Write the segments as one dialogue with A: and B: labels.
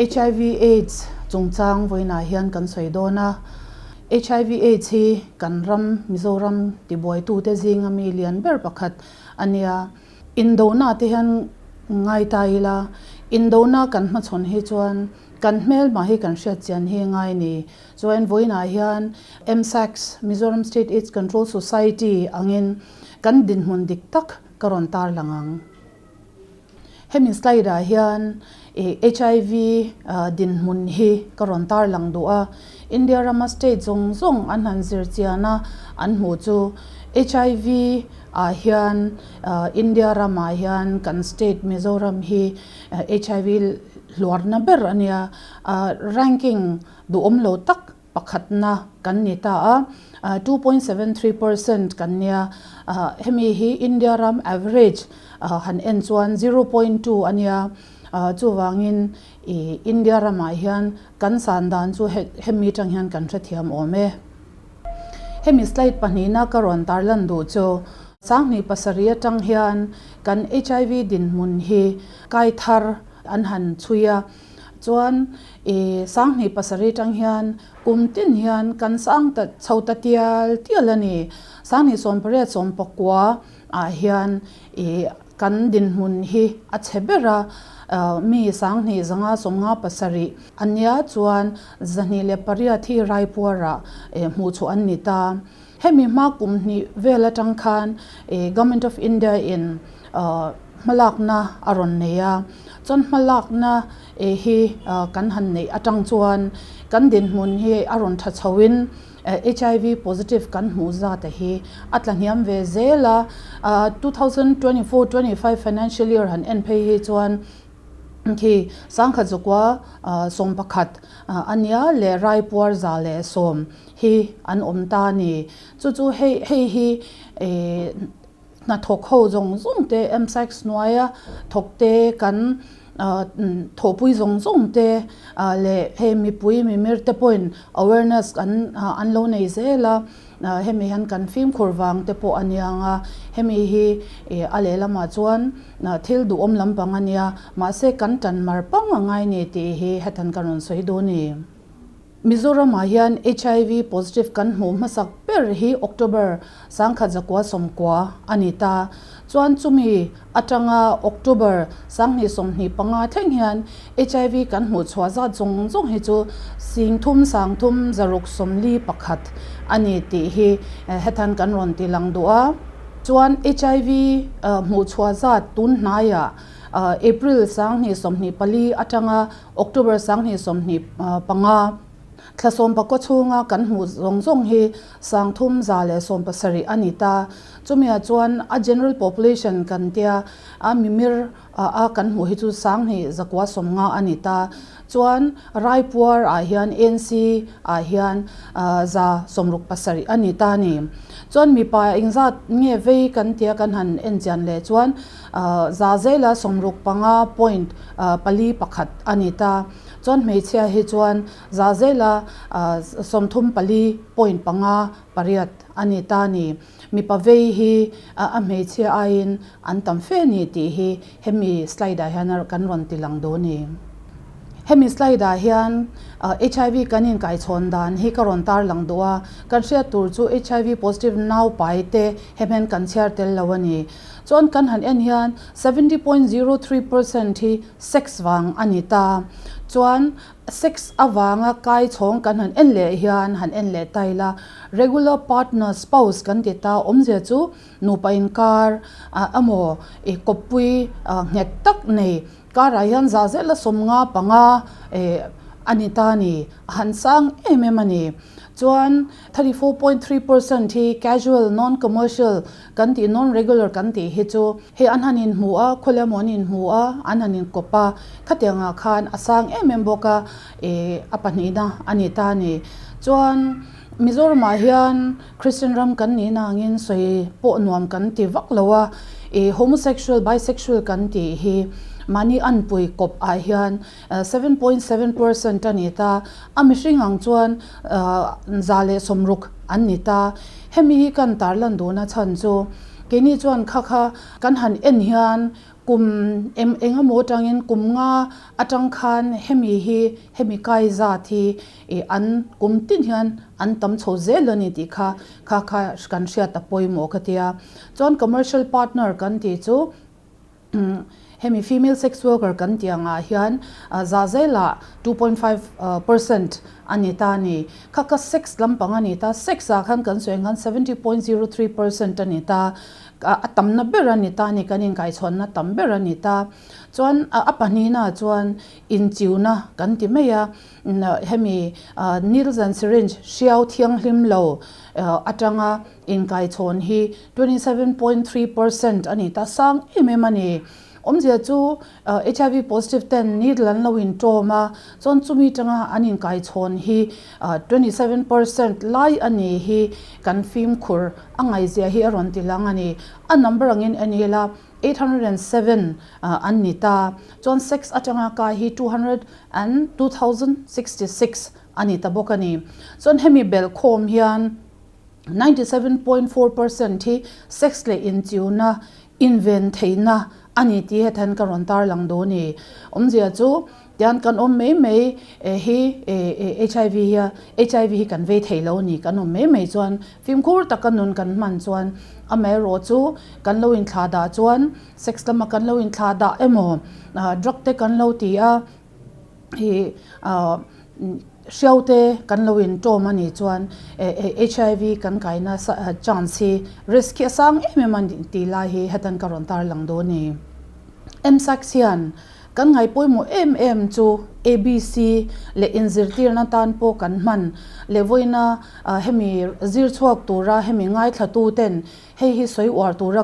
A: HIV AIDS chungchang vawiinah hian kan sawi dawn a. HIV AIDS hi kan ram Mizoram tibuaitute zinga mi lian ber pakhat a nia. Indona te hian ngai ta ila, indona kan hmachhawn hi chuan kan hmelma hi kan hriat chian hi ngai ni. Chuan vawiinah hian MSACS, Mizoram State AIDS Control Society, angin kan dinhmun dik tak ka rawn tarlang ang. Hemi slide ah hian HIV dinhmun hi ka rawn tarlang duh a. India rama state zawng zawng an han zir chian a, an hmuh chu HIV ah hian India ramah hian kan state Mizoram hi HIV hluarna ber a nia. Ranking duhawm lo tak pakhatna kan ni ta a, 2.73% kan nia. Hemi hi India ram average han en chuan 0.2 a nia. Chuvangin India ramah hian kan san dan chu hemi atang hian kan hrethiam awm e. Hemi slide pahnihna ka rawn tarlan duh chu 2007 atang hian kan HIV dinhmun hi kai thar an han chhui a. Chuan i 2007 tang hian kum tin hian kan sang ta chho ta tial tial a ni. 2018 19 ah hian i kan dinhmun hi a chhe ber a, mi 2557 a nia chuan 208 hi Raipuarah hmuh chhuah an ni ta. Hemi hma kum hnih vel atang khan Government of India in hmalakna a rawn nei a, chuan hmalakna hi kan han neih atang chuan kan dinhmun hi a rawn tha chho in HIV positive kan hmuh zat a hi a tla hniam ve zel a, 2024-25 financial year han en phei hi chuan Khi 1911 a nia leh Raipuar 110 hi an awm ta a ni. Chu chu hei hei hi hnathawk ho zawng zawng te MSACS hnuaia thawk te kan thawhpui zawng zawng te leh hei mipui mimir te pawhin awareness an an lo nei zel a. Hemi hian kan fimkhur vang te pawh a niang a, hemi hi a lehlamah chuan thil duhawm lampang a nia, mahse kan tan mar pang a ngai ni tih hi hetan ka rawn sawi duh a ni. Mizoramah hian HIV positive kan hmuh hmasak ber hi October 1990 a ni ta. Chuan chumi atanga October 2025 thleng hian HIV kan hmuh chhuah zat zawng zawng hi chu 3 3 641 a ni tih hi hetan kan rawn ti lang duh a. Chuan HIV hmuh chhuah zat tun hnaiah April 2024 atanga October 2025, Thla sawmpakua chhunga kan hmuh zawng zawng hi 3170 a ni ta. Chumia chuan a general population kan tia a mimir a kan hmuh hi chu 2990 a ni ta. Chuan Raipuar ah hian NC ah hian 67 a ni ta a ni. Chuan mipa engzat nge vei kan tia kan han en chian leh chuan 65.41% a ni ta. Chuan hmeichhia hi chuan 34.58% a ni ta a ni. Mipa vei hi a hmeichhia aiin an tam fe a ni tih hi hemi slide ah hian kan rawn ti lang duh a ni. Hemi slide ah hian HIV kan inkaichhawn dan hi ka rawn tar lang duh a, kan hriat tur chu HIV positive naupai te hemhen kan chhiar tel lo a ni. Chuan kan han en hian 70.03% hi sex vang a ni ta. Chuan sex avanga kai chhawng kan han en leh hian han en leh ta ila, regular partner spouse kan ti ta, awmzia chu nupa inkar emaw i kawppui nghet tak nei karah hian za zela 55 a ni ta a ni, a han sang em em a ni. Chuan 34.3% hi casual, non-commercial kan tih, non-regular kan tih hi chu hei an han inhmu a, khawlai emaw an inhmu a, an han inkawp a, khatiangah khan a sang em em bawk a, ih a pahnihna a ni ta a ni. Chuan Mizoramah hian Christian ram kan nih na angin sawi pawh nuam kan ti vak lo a, ih homosexual, bisexual kan tih hi mahni anpui kawp ah hian 7.7% a ni ta, a mihring ang chuan 160 an ni ta. Hemi hi kan tarlan duhna chhan chu Keini chuan kha kha kan han en hian kum em eng emaw atangin kum nga atang khan hemi hi hemi kai zat hi ih an kum tin hian an tam chho zel a ni tih kha kha kha kan hriat a pawimawh ka tia. Chuan commercial partner kan tih chu Hemi female sex worker kan tih angah hian za zelah 2.5% a ni ta a ni. Kha kha sex lampang a ni ta, sex ah khan kan sawi ang khan 70.03% a ni ta, a tamna ber a ni ta a ni, kan inkaichhawnna tam ber a ni ta. Chuan a pahnihna chuan inchiuna kan ti mai a, hemi needles and syringe hriau thianghlim lo atanga Inkaichhawn hi 27.3% a ni ta sang em em a ni. Awmzia chu HIV positive ten needle an lo intawm a, chuan chumi tanga an inkaichhawn hi 27% lai a ni hi kan fimkhur a ngaihzia hi a rawn ti lang a ni. A number angin en ila 807 an ni ta, chuan sex atanga kai hi 202,066 a ni ta bawk a ni. Chuan hemi belhkhawm hian 97.4% hi sex leh inchiuna, inven theihna a ni tih hetah hian ka rawn tarlang dawn ni. Awmzia chu tian kan awm mai mai hi HIV hi HIV hi kan vei thei lo ni kan awm mai mai chuan fimkhur taka nun kan hman chuan amaherawh chu kan lo inthlah dah chuan sex lama kan lo inthlah dah emaw drug te kan lo ti a Ih hriau te kan lo in tawm a nih chuan HIV kan kaina chance hi risk hi a sang em em a ni tih lai hi hetan ka rawn tar lang dawn a ni. MSAC hian kan ngaih pawimawh em em chu ABC leh inzirtirna tan pawh kan hman leh vawiina hemi zir chhuak tura hemi ngaithla tu ten Hei hi sawi uar tura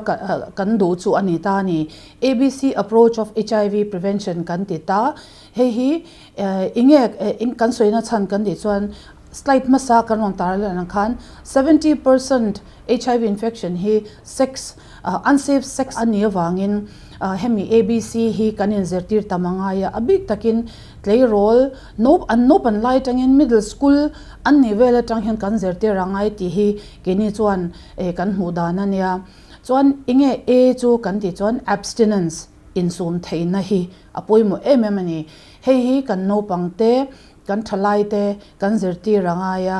A: kan duh chu a ni ta a ni. ABC approach of HIV prevention kan ti ta. Hei hi enge kan sawina chhan kan tih chuan slide hmasa kan rawn tar lan ang khan 70% HIV infection hi sex unsafe sex a nih avangin hemi ABC hi kan inzirtir tam a ngai a. A bik takin tleirawl an naupan lai atangin middle school an nih vel atang hian kan zirtir a ngai tih hi keini chuan E kan hmuh dan a nia. Chuan enge E chu kan tih chuan abstinence, insum theihna hi a pawimawh em em a ni. Hei hi kan naupang te, kan thalai te kan zirtir a ngai a.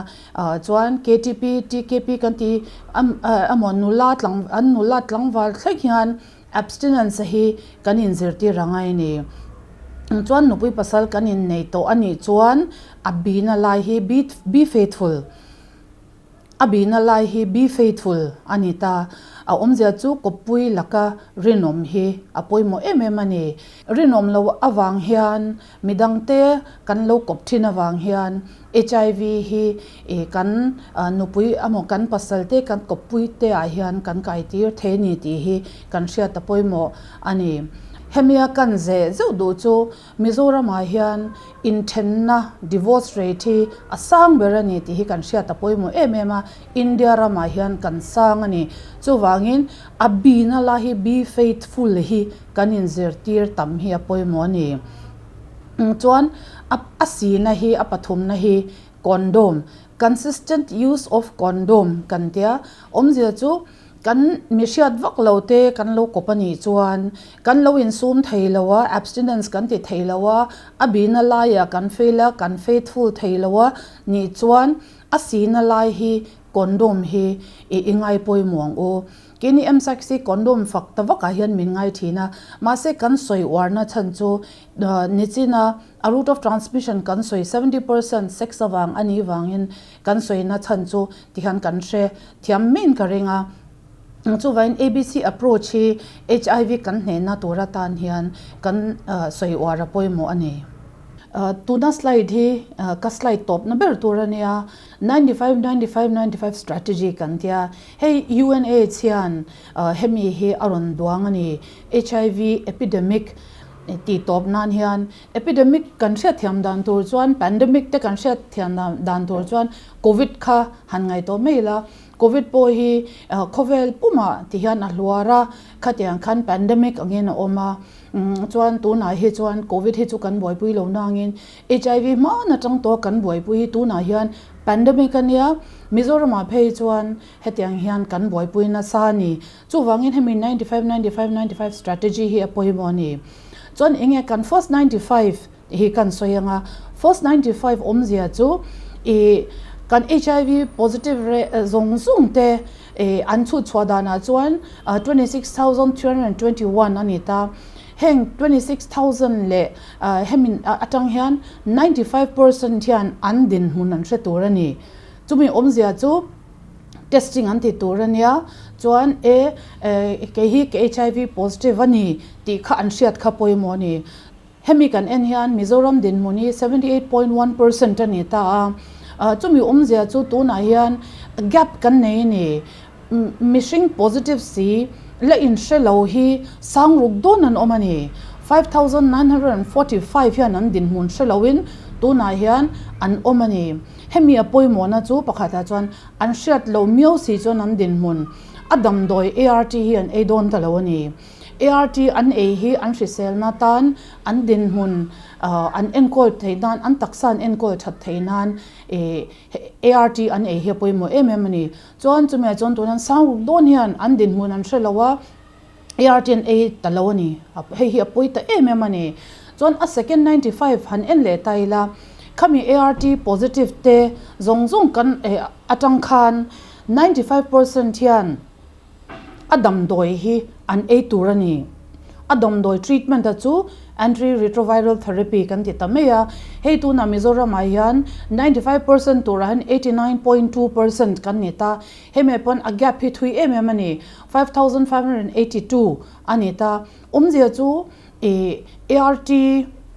A: Chuan KTP, TKP kan tih emaw nula tlang an nula tlangval thleng hian abstinence hi kan inzirtir a ngai a ni. Chuan nupui pasal kan innei tawh a nih chuan a bina lai hi be faithful. A bihna lai hi be faithful a ni ta. A awmzia chu kawppui laka rinawm hi a pawimawh em em a ni. Rinawm lo avang hian midangte kan lo kawp thin avang hian HIV hi kan nupui emaw kan pasalte kan kawppui te ah hian kan kaitir thei a ni tih hi kan hriat a pawimawh a ni. Hemia kan zeh zeuh duh chu Mizoramah hian inthenna, divorce rate, hi a sang ber a ni tih hi kan hriat a pawimawh em em a, India ramah hian kan sang a ni. Chuvangin a bina lai hi be faithful hi kan inzirtir tam hi a pawimawh a ni. Chuan a sina hi a pathumna hi condom, consistent use of condom kan tia, awmzia chu Kan mi hriat vak lo te kan lo kawp a nih chuan kan lo insum thei lo a, abstinence kan ti thei lo a, a bihna laiah kan fail a, kan faithful thei lo a nih chuan a sihna lai hi condom hi i i ngai pawimawh ang u. Keini MSAC hi condom fak ta vakah hian min ngai thin a, mahse kan sawi uarna chhan chu nichina a route of transmission kan sawi 70% sex avang a nih vangin kan sawina chhan chu tihian kan hre thiam main ka ring a. Chuvain ABC approach hi HIV kan hnehna tur atan hian kan sawi uar a pawimawh a ni. Tuna slide hi ka slide tawpna ber tur a nia, 95 95 95 strategy kan tia, hei UNAIDS hian hemi hi a rawn duang a ni, HIV epidemic tih tawp nan hian epidemic kan hriatthiam dan tur chuan pandemic te kan hriatthiam dan tur chuan Covid kha han ngaih tawh mai ila, Covid pawh hi khawvel pumah ti hian a hluar a, khatiang khan pandemic angin a awm a, chuan tunah hi chuan Covid hi chu kan buaipui lo nangin HIV hman atang tawh kan buaipui hi tunah hian Pandemic a nia, Mizoramah phei chuan hetiang hian kan buaipui nasa a ni. Chuvangin hemi 95, 95, 95 strategy hi a pawimawh a ni. Chuan enge kan first 95 hi kan sawi anga, first 95 awmzia chu ih kan HIV positive rate zawng zawng te ih an chhut chhuah danah chuan 26,321 a ni ta. Heng 26,000 leh hemi atang hian 95% hian an dinhmun an hre tur a ni. Chumi awmzia chu testing an ti tur a nia, chuan e kei hi ka HIV positive a ni tih kha an hriat kha pawimawh a ni. Hemi kan en hian Mizoram dinhmun hi 78.1% a ni ta a, chumi awmzia chu tunah hian gap kan nei a ni. Mihring positive si la inhre lo hi sang ruk dawn an awm a ni. 5945 hian an dinhmun hre loin tunah hian an awm a ni. Hemi a pawimawhna chu pakhatah chuan an hriat lo miau si chuan an dinhmun a damdawi ART hi an ei dawn ta lo a ni. ART an ei hi an hriselna tan an dinhmun an enkawl theih nan, an taksa an enkawl that theih nan ART an ei hi a pawimawh em em a ni. Chuan chumi ah chuan tuna sang ruk dawn hian an dinhmun an hre lo a, ART an ei ta lo a ni. Hei hi a pawi ta em em a ni. Chuan a second 95 han en leh ta ila, khami ART positive te zawng zawng kan atang khan 95% hian a damdawi hi an ei tur a ni. A damdawi treatment a chu anti-retroviral therapy kan ti ta mai a. Hei tunah Mizoramah hian 95% turah hian 89.2% kan ni ta. Hemi pawn a gap hi thui em em a ni, 5582 a ni ta. Awmzia chu ih ART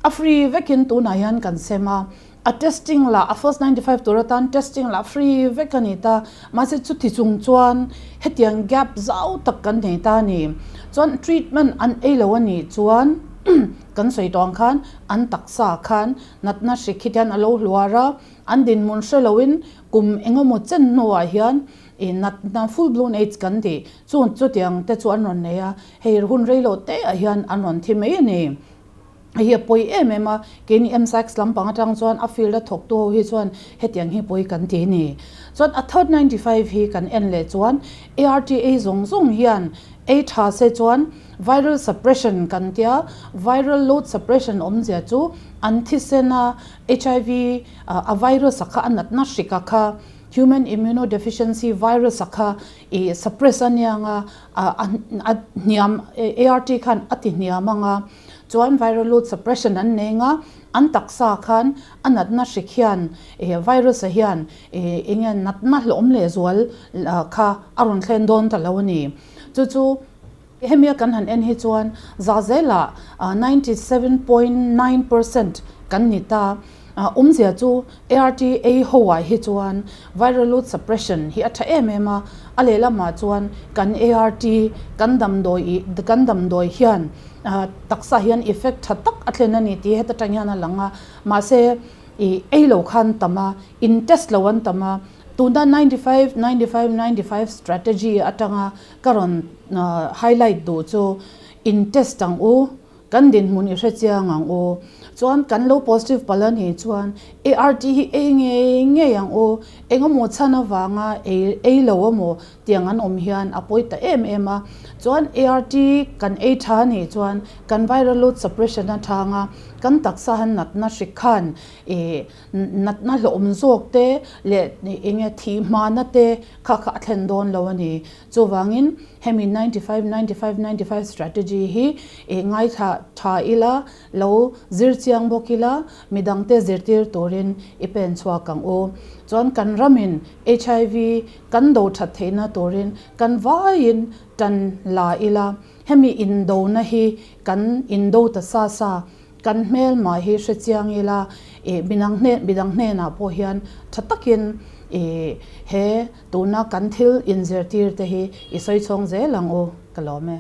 A: a free vekin tunah hian kan sem a, a testing lah a first 95 tur atan testing lah free vek a ni ta. Mahse chuti chung chuan hetiang gap zau tak kan nei ta a ni. Chuan treatment an ei lo a nih chuan kan sawi tawh ang khan an taksa khan natna hrik hi tian a lo hluar a, an dinhmun hre loin Kum engemaw chen hnuah hian ih natna full blown aids kan tih chu chutiang te chu an rawn nei a, hei hun reilo te ah hian an rawn thi mai a ni. Hei hi a pawi em em a, keini MSACS lampang atang chuan a field a thawktu ho hi chuan hetiang hi pawi kan ti a ni. Chuan a third 95 hi kan en leh chuan ART ei zawng zawng hian ei tha se chuan viral suppression kan tia, viral load suppression awmzia chu an thisen a HIV a virus a kha a natna hrik a kha human immunodeficiency virus a kha ih suppress a niang a a hniam ART khan a ti hniam ang a chuan viral load suppression an nei ang a an taksa khan a natna hrik hian ih virus a hian ih eng nge natna hlawm leh zual kha a rawn thlen dawn ta lo a ni chu chu. Hemia kan han en hi chuan za zelah 97.9% kan ni ta. Awmzia chu ART ei ho ah hi chuan viral load suppression hi a tha em em a, a lehlamah chuan kan ART kan damdawi kan damdawi hian taksa hian effect tha tak a thlen a ni tih heta tang hian a lang a. Mahse ih ei lo khan tam a, in test lo an tam a, tuna 95, 95, 95 strategy atanga Ka rawn highlight duh chu in test ang u, kan dinhmun i hre chiang ang u. Chuan kan lo positive palh a nih chuan ART hi ei ngei ngei ang u, engemaw chhan avanga ei ei lo emaw tiang an awm hian a pawi ta em em a. Chuan ART kan ei tha a nih chuan kan viral load suppression a thang a, kan taksa han natna hrik khan ih natna hlawhawm zawk te leh enge thih hmana te kha kha a thlen dawn lo a ni. Chuvangin hemi 95, 95, 95 strategy hi ih ngaithla tha ila, lo zir chiang bawk ila, midangte zirtir turin i pen chhuak ang u. Chuan kan ramin HIV kan do that theihna turin kan vaiin tan la ila, hemi indona hi kan indo ta sa sa Kan hmelmah hi hre chiang ila, ih midang hnen midang hnenah pawh hian tha takin ih he tuna kan thil inzirtir te hi i sawi chhawng zel ang u, ka lawm e.